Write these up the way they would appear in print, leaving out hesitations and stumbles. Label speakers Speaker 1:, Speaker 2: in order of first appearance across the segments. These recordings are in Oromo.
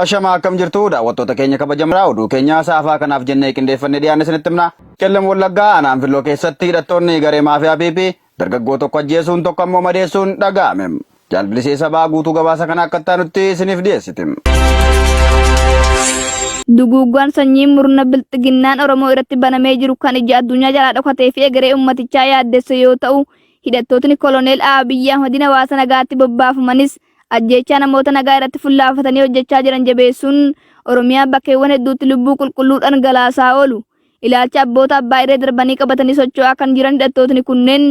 Speaker 1: Ashamaa akkam jirtu daawwattoota keenya kabajamaa oduu keenya saafaa kanaaf jennee qindeeffannee dhiyaanne isinitti himna. Qellem Wallaggaa aanaa Anfilloo keessatti hidhattoonni garee maafiyaa PP dargaggoo tokko ajjeesuun tokko ammoo madeessuun dhaga'ame. Jaal Bilisee Sabaa guutuu gabaasa kana akka itti aanutti isiniif dhiyeessiti.
Speaker 2: Duguuggaan sanyii murna bilxiginnaan Oromoo irratti banamee jiru kan ija addunyaa jalaa dhokatee fi egeree uummatichaa yaaddesse yoo ta'u, hidhattootni koloneel Abiy Ahmediin hawaasa nagaatti bobbaafamanis ajjeechaa namoota nagaa irratti fullaafatanii hojjechaa jiran jabeessuun Oromiyaa bakkeewwan hedduutti lubbuu qulqulluu dhangalaasaa oolu. Ilaalcha abboota abbaa irree darbanii qabatanii socho'aa kan jiran hidhattootni kunneen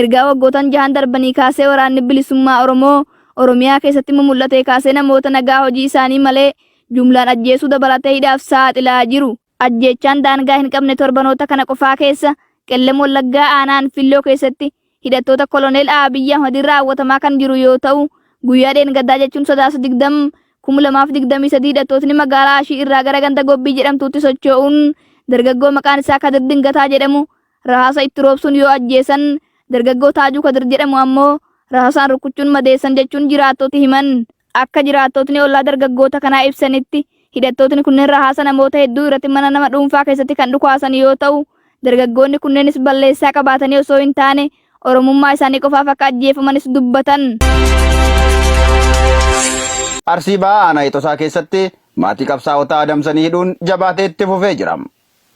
Speaker 2: ergaa waggootan jahan darbanii kaasee waraanni bilisummaa Oromoo Oromiyaa keessatti mumul'atee kaasee namoota nagaa hojii isaanii malee jumlaan ajjeesuu dabalatee hidhaaf saaxilaa jiru. Ajjeechaan daangaa hin qabne torbanoota kana qofaa keessa Qellem Wallaggaa aanaa Anfilloo keessatti hidhattoota Koloneel Abiy Ahmediin raawwatamaa kan jiru yoo ta'u, guyyaa dheengaddaa jechuun Sadaasa 20, 2023 hidhattootni magaalaa Ashii irraa gara ganda Gobbii jedhamtuutti sochoo'uun dargaggoo maqaan isaa Kadir Dingataa jedhamu rasaasa itti roobsuun yoo ajjeesan, dargaggoo Taajuu Kadir jedhamu ammoo rasaasaan rukkuchuun madeessan jechuun jiraattoti himan. Akka jiraattotni ollaa dargaggoota kanaa ibsanitti, hidhattootni kunneen rahaasa namoota hedduu irratti mana nama dhuunfaa keessatti kan dhukaasan yoo ta'u, dargaggoonni kunneenis balleessaa qabaatanii osoo hin taane Oromummaa isaanii qofaaf akka ajjeefamanis dubbatan.
Speaker 1: Arsii Bahaa Aanaa Heexosaa keessatti maatii qabsaa'otaa adamsanii hidhuun jabaatee itti fufee jira.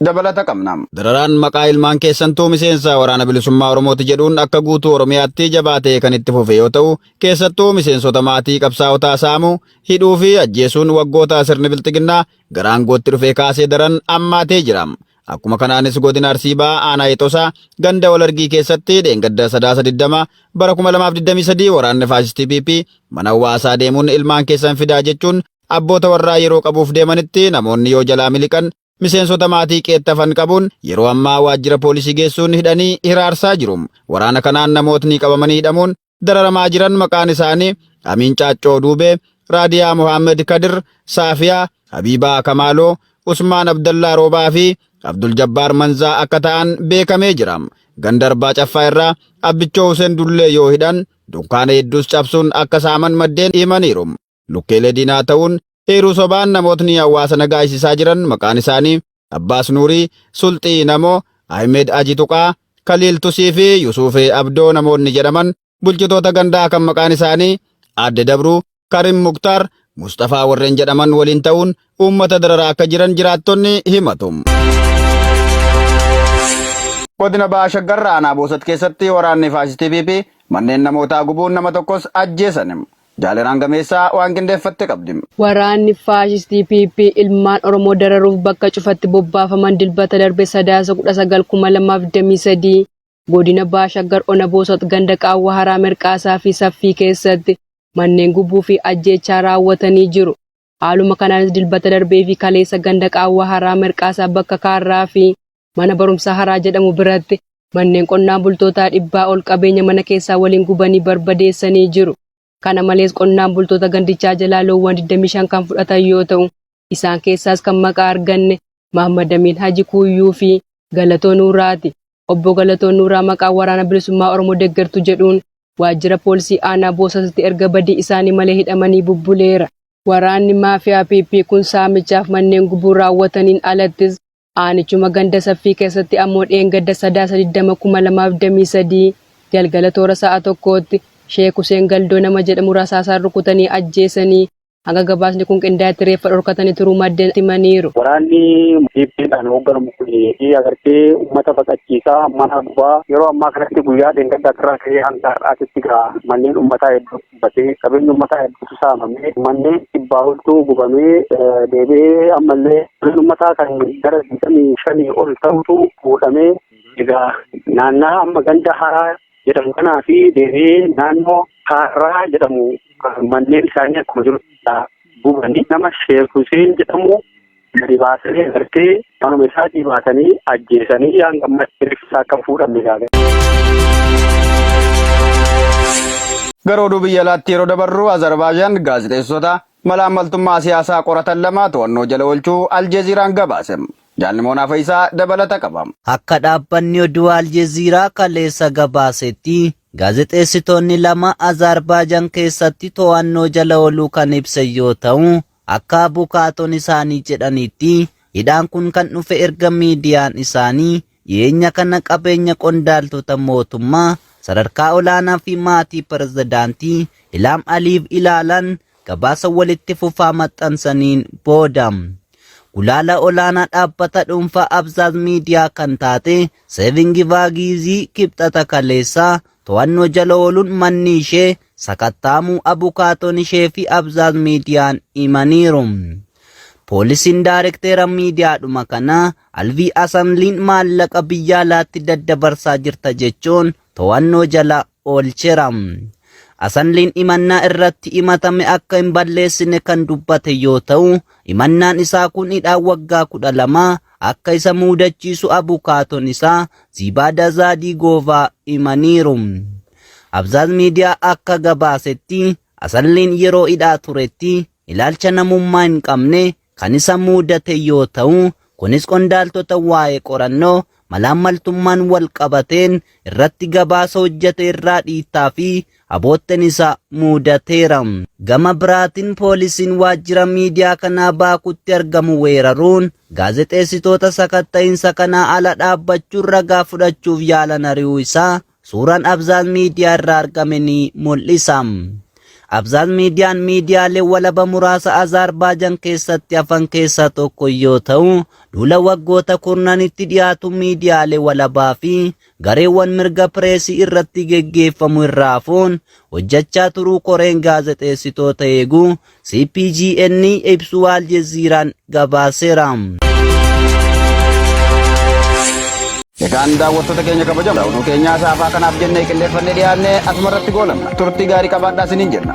Speaker 1: Dabalata qabna. Dararaan maqaa ilmaan keessantuu miseensa Waraana Bilisummaa Oromooti jedhuun akka guutuu Oromiyaatti jabaatee kan itti fufe yoo ta'u, keessattuu miseensota maatii qabsaa'otaa saamuu, hidhuu fi ajjeesuun waggoota sirni Bilxiginnaa gara aangootti dhufee kaasee daran ammaatee jira. Akkuma kanaanis godina Arsii Bahaa aanaa Heexosaa ganda Walargii keessatti dheengadda Sadaasa 20 bara 2023 waraanni faashistii PP mana hawaasaa deemuun ilmaan keessan fidaa jechuun abboota warraa yeroo qabuuf deemanitti namoonni yoo jalaa miliqan miseensota maatii qe'etti hafan qabuun yeroo ammaa waajjira poolisii geessuun hidhanii hiraarsaa jiru. Waraana kanaan namootni qabamanii hidhamuun dararamaa jiran maqaan isaanii Amiin Caaccoo Duubee, Raadiyaa Mohaammed Kadir, Saafiyaa, Habiibaa Kamaaloo, Usmaan Abdallaa Roobaa fi Abdul Jabbaar Manzaa akka ta'an beekamee jira. Ganda Arbaa Caffaa irraa Abbichoo Huseen Dullee yoo hidhan dunkaana hedduus cabsuun akka saaman maddeen himaniiru. Lukkeelee diinaa ta'uun eeruu sobaan namootni hawaasa nagaa hisisaa jiran maqaan isaanii Abbaas Nuurii, Sulxii Namoo, Ahimed Aji Tuqaa, Kaliil Tusii fi Yusuufee Abdoo namoonni jedhaman bulchitoota gandaa kan maqaan isaanii Aadde Dabruu, Karim Muktaar, Musxafaa warreen jedhaman waliin ta'uun uummata dararaa akka jiran jiraattonni himatu. Godina Baha Shaggar aanaa Boosat keessatti waraanni faashistii PP manneen namootaa gubuun nama tokkos ajjeesan. Jaaleraan Gameessaa waan qindeeffatte qabdi.
Speaker 3: Waraanni faashistii PP ilmaan Oromoo dararuuf bakka cufatti bobbaafaman Dilbata darbe Sadaasa 19,2023 godina Baha Shaggar Ona Boosat ganda Qaawwa Haraa Mirqaasaa fi Saffii keessatti manneen gubuu fi ajjeechaa raawwatanii jiru. Haaluma kanaanis Dilbata darbee fi kaleessa ganda Qaawwa Haraa Mirqaasaa bakka Kaarraa fi mana barumsaa Haraa jedhamu biratti manneen qonnaan bultootaa dhibbaa ol qabeenya mana keessaa waliin gubanii barbadeessanii jiru. Kana malees qonnaan bultoota gandichaa jalaa loowwan 25 kan fudhatan yoo ta'u, isaan keessaas kan maqaa arganne Mahaammad Amiin Haji Kuuyyuu fi Galatoo Nuuraati. Obbo Galatoo Nuuraa maqaa Waraana Bilisummaa Oromoo deggertu jedhuun waajjira poolisii aanaa Boosatitti erga badii isaanii malee hidhamanii bubbuleera. Waraanni maafiyaa PP kun saamichaaf manneen gubuu raawwataniin alattis Aanichuma ganda Saffii keessatti ammoo dheengadda Sadaasa 20, 2023 galgala toora sa'a tokkootti Sheek Huseen Galdoo nama jedhamu rasaasaan rukutanii ajjeesanii hanga gabaasni kun qindaa'etti reeffa dhorkatanii turuu maddeen himaniiru.
Speaker 4: Waraanni PPdhaan hoogganamu kun agartee uummata baqachiisaa mana gubaa yeroo ammaa kanatti guyyaa dheengaddaa irraa ka'ee hanga har'aatitti gaa manneen uummataa hedduu gubatee qabeenyi uummataa hedduutu saamamee manneen dhibbaa oltu gubamee deebi'ee ammallee manneen uummataa kan gara 25 ol ta'utu fuudhamee egaa naannaa amma ganda haraa jedhamu kanaa fi deebi'ee naannoo kaarraa jedhamu manneen isaanii akkuma jiru gubanii nama Sheek Huseen jedhamu gadi baasanii agartee manuma isaatii baasanii ajjeesanii hanga ammatti reeffi isaa akka hin fuudhamne gaafate.
Speaker 1: Gara oduu biyya alaatti yeroo dabarru Azerbaajaan gaazexeessota malaammaltummaa siyaasaa qoratan lama to'annoo jala oolchuu Aljeeziiraan gabaase. Jaalni Moonaa Fayisaa dabalata qaba.
Speaker 5: Akka dhaabbanni oduu Aljeziiraa kaleessa gabaasetti, gaazexeessitoonni lama Azaarbaajan keessatti to'annoo jala ooluu kan ibse yoo ta'u, Akka abukaatoon isaanii jedhanitti hidhaan kun kan dhufe erga miidiyaan isaanii dhiyeenya kana qabeenya qondaaltota mootummaa sadarkaa olaanaa fi maatii pirezidaantii Ilhaam Aliiv ilaalan gabaasa walitti fufaa maxxansaniin booda. Gulaala olaanaa dhaabbata dhuunfaa Abzaaz Miidiyaa kan taate Seevingi Vaagiizii Kibxata kaleessaa to'annoo jala ooluun manni ishee sakatta'amuu abukaatoon ishee fi Abzaaz Miidiyaan himaniiru. Poolisiin daarekteera miidiyaadhuma kanaa Alvii Asanliin maallaqa biyya alaatti daddabarsaa jirta jechuun to'annoo jala oolcheera. Asanliin himannaa irratti himatame akka hin balleessine kan dubbate yoo ta'u, himannaan isaa kun hidhaa waggaa 12 akka isa muudachiisu abukaatoon isaa Ziibaada Zaadigoovaa himaniiru. Abzaaz Miidiyaa akka gabaasetti Asanliin yeroo hidhaa turetti ilaalcha namummaa hin qabne kan isa muudate yoo ta'u, kunis qondaaltota waa'ee qorannoo malaammaltummaan wal qabateen irratti gabaasa hojjete irraa dhiittaa fi abootten isa muudateera. Gama biraatiin poolisiin waajjira miidiyaa kanaa Baakuutti argamu weeraruun gaazexeessitoota sakatta'iinsa kanaa ala dhaabbachuun ragaa fudhachuuf yaalan ari'uu isaa Suuraan Abzaaz Miidiyaa irraa argame ni mul'isa. Abzaaz Miidiyaan miidiyaalee walaba muraasa Azaarbaajan keessatti hafan keessaa tokko yoo ta'u, duula waggoota kurnanitti dhiyaatu miidiyaalee walabaa fi gareewwan mirga pireesii irratti geggeeffamu irraa hafuun hojjachaa turuu koreen gaazexeessitoota eegu CPGN ibsuu Aljeziiraan gabaaseera.
Speaker 1: Egaan daawwattoota keenya kabajamoo oduu keenyaa saafaa kanaaf jennee qindeeffannee dhiyaanne asuma irratti goolabna. Turtii gaarii qabaadhaa isiniin jenna.